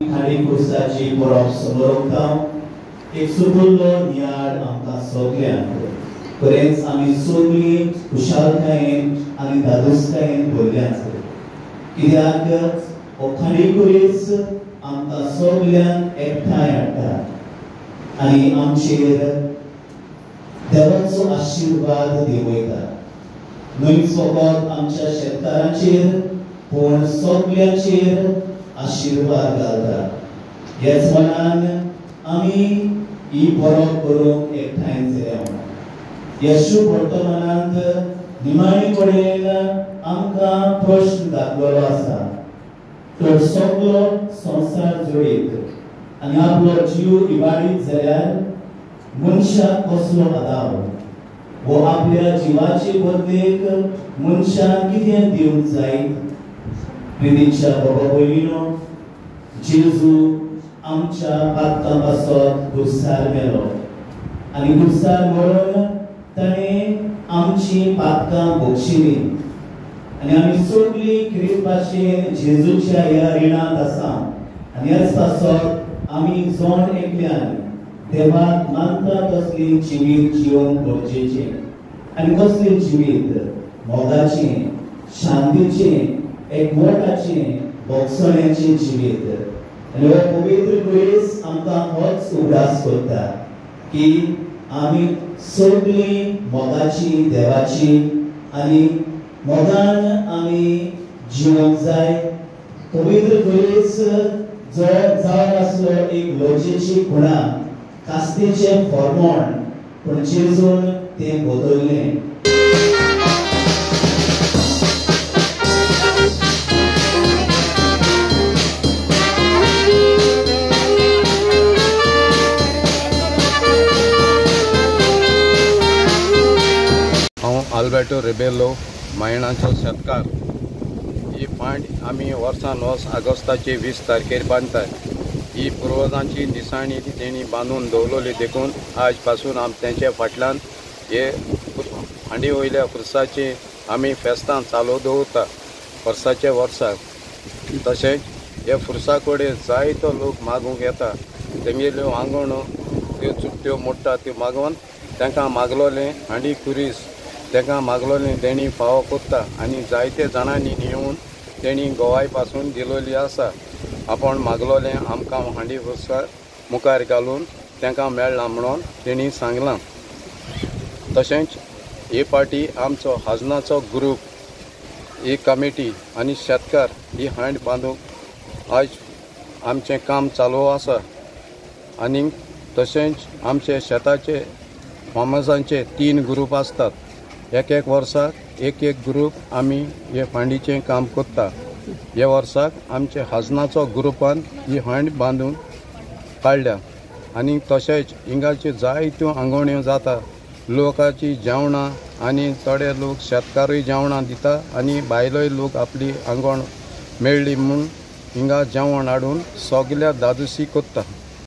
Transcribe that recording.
खाली खुर्साची परब समोर एक सुपुल्लो नियाळ आमकां सगल्यांक बरेंच आमी सगळीं खुशालकायेन आनी धादोसकायेन भरल्यांत कित्याक हो खाली खुरीस आमकां सगल्यांक एकठांय हाडटा आनी आमचेर देवाचो आशिर्वाद देंवयता. न्हय फकत आमच्या शेतकारांचेर पूण सगल्यांचेर आशिर्वाद घालता. ह्याच मनान आमी ही परब करूंक एकठांय जाल्या. येशू वर्तमानांत निमाणी कडेन आमकां प्रश्न घातलेलो आसा, तर सगलो संवसार जोडीत आनी आपलो जीव इबाडीत जाल्यार मनशाक कसलो आदाव वो आपल्या जिवाचे बदलेक मनशान कितें दिवंक जाय? प्रितीच्या बाबा भयणीनो, जेजू आमच्या पातकां पासत खुर्सार मेलो आनी खुर्सार मरून ताणें आमची पातकां भोगशिलीं आनी आमी सगळीं क्रिस्त भाशेन जेजूच्या ह्या रिणांत आसा आनी ह्याच पासत आमी जण एकल्यान देवाक मानता तसलें जिवीत जिवंक गरजेचें. आनी कसलें जिवीत? मोगाचें, शांतीचें, एकवटाचें, भोगसण्याचें जिवीत. आनी हो पवित्र खुरीस आमकां होच उगडास करता की आमी सगळीं मोगाची देवाची आनी मोगान आमी जिवंक जाय. पवित्र खुरीस जो जावन आसलो एक लजेची खुणा, कास्तीचें फॉर्मोण, पूण जेजून तें बदल्लें. हांव आल्बर्टो रिबेलो, मायणाचो शेतकार. ही फांड आमी वर्सान वर्स ऑगस्टाचे 20 तारखेर बांदतात. ही पुर्वजांची निसाणी तेणी बांदून दवरलेली देखून आज पासून आम तेंच्या फाटल्यान हे हांडी वयल्या खुर्साची आमी फेस्तां चालू दवरता वर्साच्या वर्साक. तशेंच हे खुर्सा कडेन जायतो लोक मागूंक येता. तेंगेल्यो आंगणो त्यो चुट्ट्यो मोडटा त्यो मागून तांकां मागलोलें हांडी खुरीस तांकां मागलोलें तेणी फावो करता आनी जायते जाणांनी येवन तेणी गोवाय पासून दिलोली आसा. आपण मागलोलें आमकां हांडी खुर्सार मुखार घालून तांकां मेळ्ळां म्हणून तेणी सांगलां. तशेंच हे पार्टी आमचो हाजनाचो ग्रूप, ही कमिटी आनी शेतकार ही हांड बांदूंक आयज आमचें काम चालू आसा. आनी तशेंच आमचे शेताचे फार्मर्सांचे 3 ग्रूप आसतात. एक एक वर्साक एक एक ग्रूप आमी हे हांडीचें काम करता. ह्या वर्साक आमचे हाजनाचो ग्रुपान ही हांड बांदून काडल्या आनी तशेंच हिंगाच्यो जायत्यो आंगवण्यो जाता. लोकांची जेवणां आनी थोडे लोक शेतकारूय जेवणां दिता आनी बायलोय लोक आपली आंगवण मेळ्ळी म्हूण हिंगा जेवण हाडून सगल्या दादोशी करता.